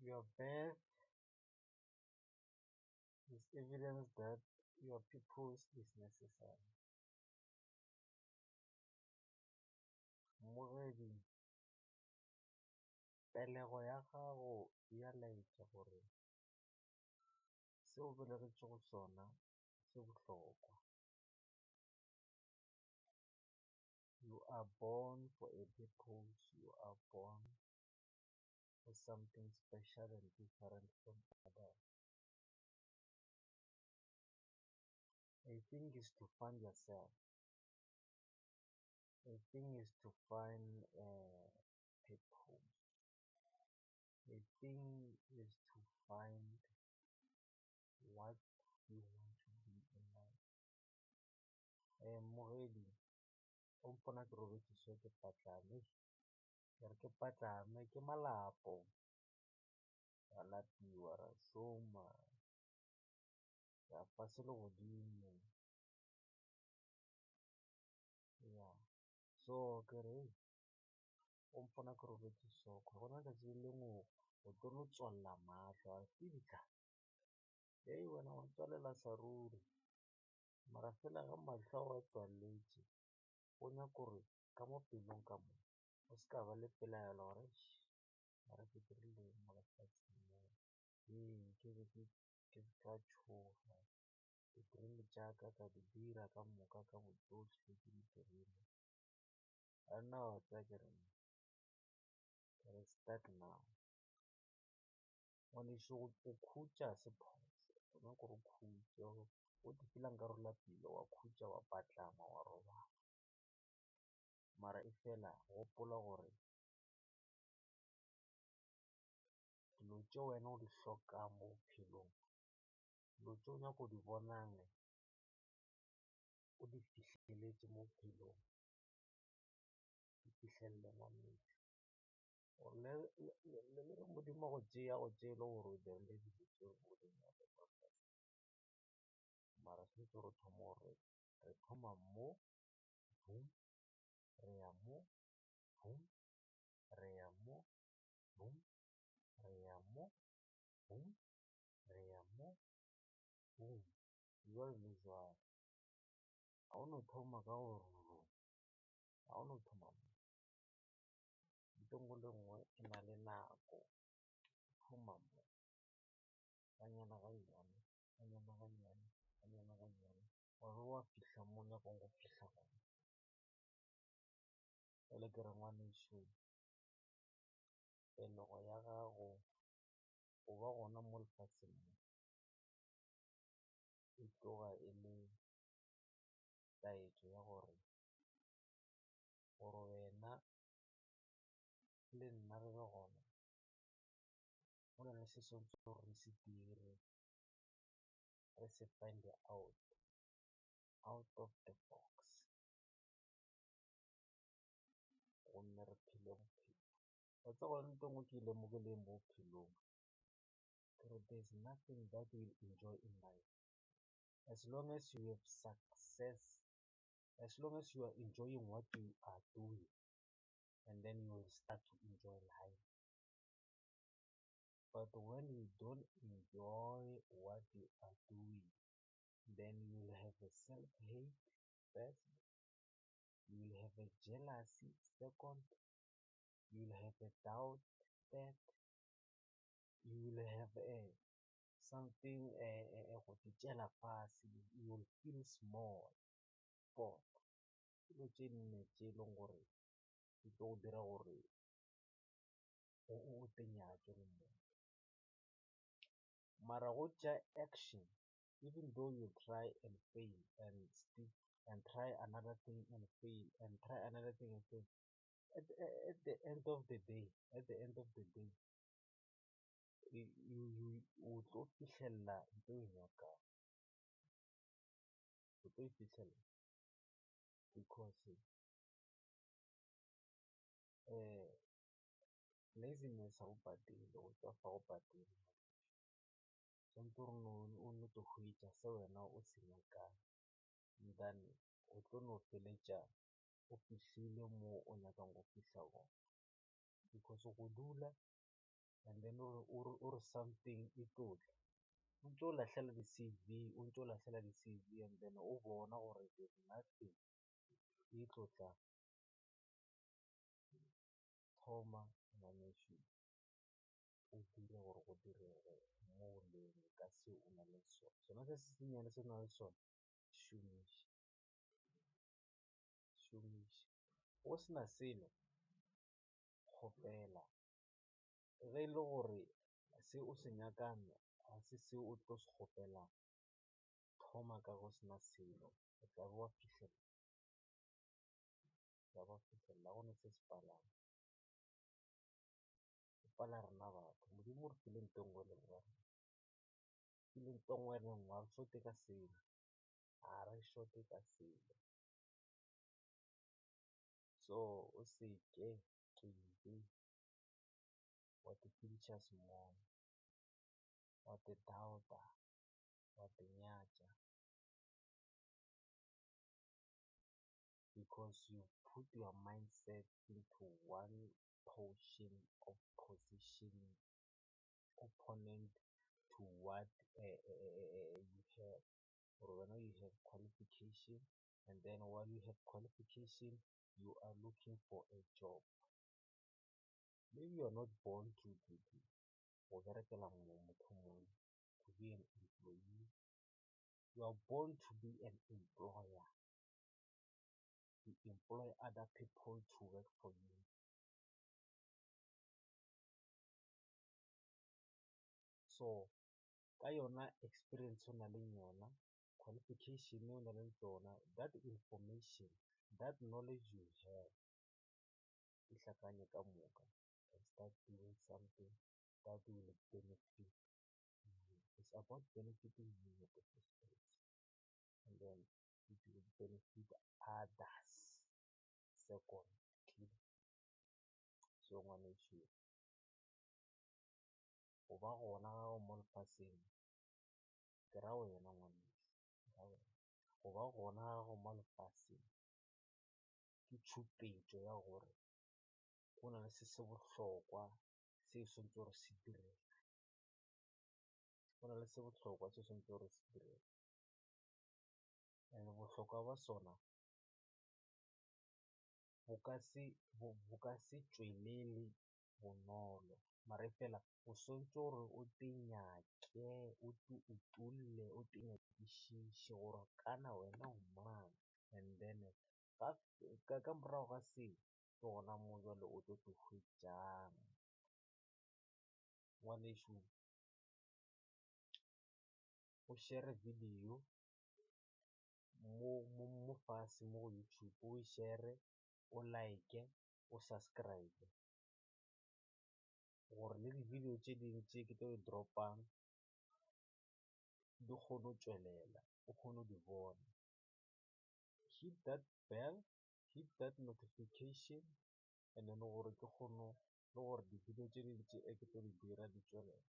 Your birth is evidence that your purpose is necessary. Mmogedi, pelego ya gago ya laetša gore seo o belegetšwego sona se bohlokwa. You are born for a purpose, you are born for something special and different from others. A thing is to find yourself, a thing is to find a purpose, a thing is to find what you want to be in life. Mmogedi, o mpona ke robetše so ke patlame, ke re ke patlame ke malapo, ra lapiwa, ra šoma, ra fase le godimo. Ya, so ke re o mpona ke robetše so, gona letšatši le lengwe o tlo no tswalela mahlo a re pibitla, hei wena wa tswalela sa ruri. Mara fela ge mahlo a o a tswaletše, go nyaka gore ka mo pelong ka mo o se ka ba le pelaelo gore eish mara ke dirile eng mo lefatsheng mo, ee ke be ke ka tšhoga, di-dream tša ka ka di dira ka moka ka bojohle ke di dirile. Banna wa tseba ke reng, ke re start now. Ngwanešu go khutša se phošo, o nyaka gore o khutše, o di feel-a nkare o lapile wa khutša wa patlama wa robala. Mara e fela gopola gore dilo tše wena o di hlokang mo bophelong, dilo tše o nyaka go di bonang o di fihleletše mo bophelong, di fihlelele ngwanešu. Gore le ge Modimo a go tšea, a go tšee e le gore o dirile dilo tšeo o di nyaka mo lefaseng. Mara tshwanetse re thome gore re thoma mo, boom, re ya mo, boom, re ya mo, boom, re ya mo, boom, re ya mo, boom, jwalo le jwalo. Ga o no thoma ka gore ga o no thoma mo. Ntho e nngwe le nngwe e na le nako, thoma mo, ga nnyane ga nnyane, ga nnyane ga nnyane, ga nnyane ga nnyane, wa ba wa fihla mo o nyakang go fihla gona. Bjale ke re ngwanešu, pelego ya gago go ba gona mo lefaseng mo e tloga e le taetšo ya gore, gore wena le nna re be gona, go na le se sentse gore re se dire, re se find out, out of the box gomme re phele bophelo. Wa tseba gona ntho e nngwe ke e lemogileng mo bophelong, ke gore there is nothing that you will enjoy in life as long as you have success, as long as you are enjoying what you are doing, and then you will start to enjoy life. But when you don't enjoy what you are doing, then you will have a self-hate first, you will have a jealousy second, you will have a doubt third, you will have a something go te tšeela fase, you will feel small fourth. Dilo tše nne tše e leng gore di tlo go dira gore o te nyatše o le motho. Mara go tšea action, even though you try and fail and stick and try another thing and fail and try another thing and fail, at the end of the day, at the end of the day, you o tlo fihlelela ntho e o e nyakang, o tlo e fihlelela because laziness ga go patele, go tšwafa ga go patele. Tshwanetse gore o no tlo hwetša se wena o se nyakang, then o tlo no feletša o fihlile mo o nyakang go fihla gona. Because go dula And then o re something e tlo tla. O ntso lahlela di-CV, o ntso lahlela di-CV and then o bona gore there's nothing e tlo tlang. Thoma ngwanešu, o dire gore go direge mo o leng ka seo o nang le sona. Sona se se nnyane se o nang le sona, šomiša, šomiša. O se na selo, kgopela. Ge e le gore se o se nyakang ga se seo o tlo se kgopelang, thoma ka ge o se na selo, o tla be wa fihlelela, o tla ba wa fihlelela, ga gona se se palang. Go pala rena batho. Modimo o re file ntho e nngwe le e nngwe, file ntho e nngwe le e nngwe, ga re šote ka selo, ga re šote ka selo. So o se ke wa te fediša semoya, wa te doubter, wa te nyatša because you put your mindset into one portion of position opponent to what you have. Gore wena you have qualification and then while you have qualification, you are looking for a job. Maybe you are not born to go berekela motho mongwe, to be an employee. You are born to be an employer. You employ other people to work for you. So ka yona experience o na leng yona, qualification o na leng tsona, that information, that knowledge you have, di hlakanye ka moka and start doing something that will benefit you. It's about benefiting you at the first place, and then it will benefit others secondly. So ngwanešu, go ba gona ga gago mo lefaseng, ke ra wena ngwanešu, ke ra wena. Go ba gona ga gago mo lefaseng ke tšhupetšo ya gore go na le se se bohlokwa se swanetše gore se direge. Go na le se bohlokwa se swanetše gore se direge. And bohlokwa ba sona bo ka se tšwelele bonolo, mara e fela o swantse gore o te nyake, o te utulle, o te nyakišiše gore kana wena o mang, and then ka morago ga seo, ke gona mo jwale o tlo te hwetšang. Ngwanešu, o share video mo fase mo go YouTube, o e share, o like, o subscribe gore le di-video tše dingwe tše ke tlo di drop-ang di kgone go tšwelela, o kgone go di bona. Hit that bell, hit that notification and then gore ke kgone le gore di-video tše dingwe tše ke tlo di dira di tšwelele.